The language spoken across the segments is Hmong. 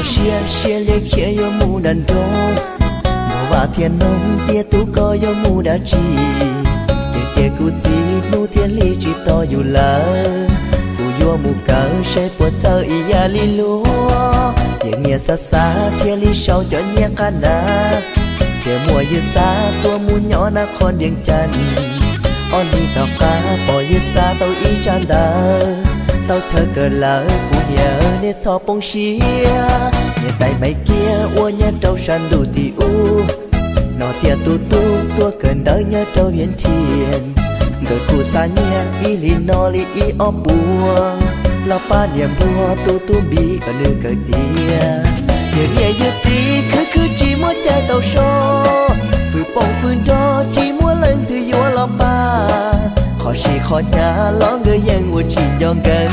Siab siab liab khiav yuav mus nram nroog, muaj vaj thiab noog tias tub koj yuav mus dab tsi. Ces tias kuv txiv hnub thiaj li tsis tos yus lawm, kuv yuav mus kawm saib puas txawj ib yam li luag. Yawg niam xav xav thiaj li sau cov nyiaj qab nas, thiaj muab yawg Xab tua mus nyob nab qhov Vias Cas. Ob hlis tom qab pom yawg Xab tau ib tsab ntawv, tau chaw kawm lawm kuv niam nej txhob poob siab. Niam tais Maiv Kiab uas nyob rau sab ntuj tim ub, no tias tus tub tuaj kawm ntawv nyob rau Vias Cas, nkawd kuj xa nyiaj ib hlis no li ib ob puas los pab niam npua tus tub Npis kom nws kawm tiav. Yawg niam yawg txiv khwv khwv tsis muaj cai tau so, fwm poob fwm nrog tsis muaj leej twg yuav los pab. Qhov siv qhov hnyav los nkawd yeej ua tsis nco nkawd,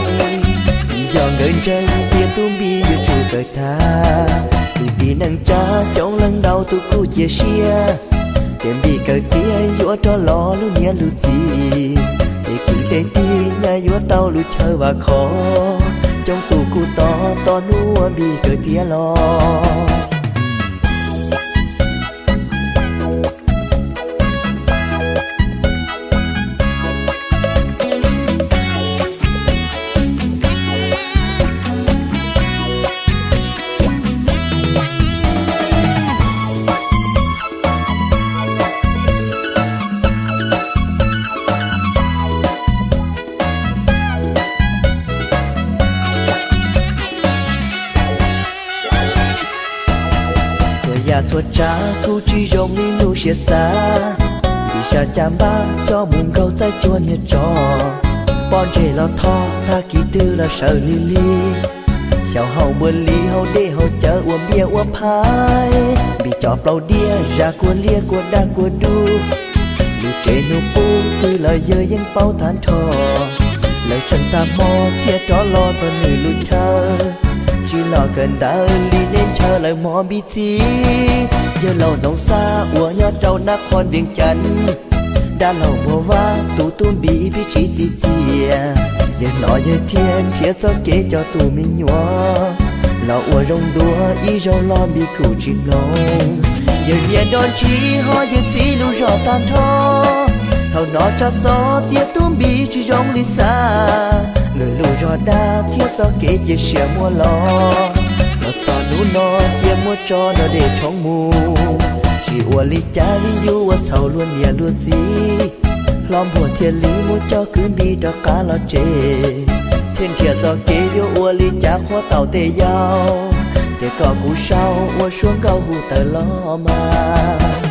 yog nkawd ntseeg tias tub Npis yuav tsum kawm tag. Kwv tij neej tsa coob leej ntau tus kuj cia siab, ces Npis kawm tiav yuav rov los lub niam lub txiv. Ces kwv tij tij nyab yuav tau lub chaw vam khom, coob tus kuj tos tos hnub uas Npis kawm tiav los. Txhua yam txhua tsav kuj tsis zoo li lub siab xav, vim sab caj npab coj mus nkaug txaij cuag niag tsov. Pob ntseg los thov tag kis twg los sawv lig lig, xyaum hauv npuas lis hauv dej hauv cawv ua npiaj ua phais. Npis cov plaub diaj zam kuag liab kuag dag kuag dub, lub tsev hnub qub twg los yawg yeej paub tag nrho. Lawv tseem tag hmo thiaj rov los txog nws lub chaw, tsis los kawm ntawv li nej ntshaw lawv hmo Npis txiv. Yawg laus Ntxoov Xab uas nyob rau nab qhov Vias Cas, dab laug Npuag Vaj tus tub Npis pib tsis txiv txias. Yawg hnov yawg thiaj nrhiav txoj kev coj tus me nyuam los ua zoo dua ib zaug los Npis kuj tsis mloog. Yawg niam nrog ntsis ho yawg txiv lub zog tag nrho, thaum hnov tsab xov tias tub Npis tsis zoo li xav, nkawd lub zog dag thiab txoj kev cia siab muaj los, los txog hnub no cia muab tso nrog dej tshoob mus. Tsis ua li cas li yus ua txhaum luag niam luag txiv, hlob Npuag thiaj li muab coj kwv Npis rov qab los tsev, thiaj nrhiav txoj kev yuav ua li cas qhuav tau tej yau, ces kom kuv sau ua suab nkauj hu tawm los mas.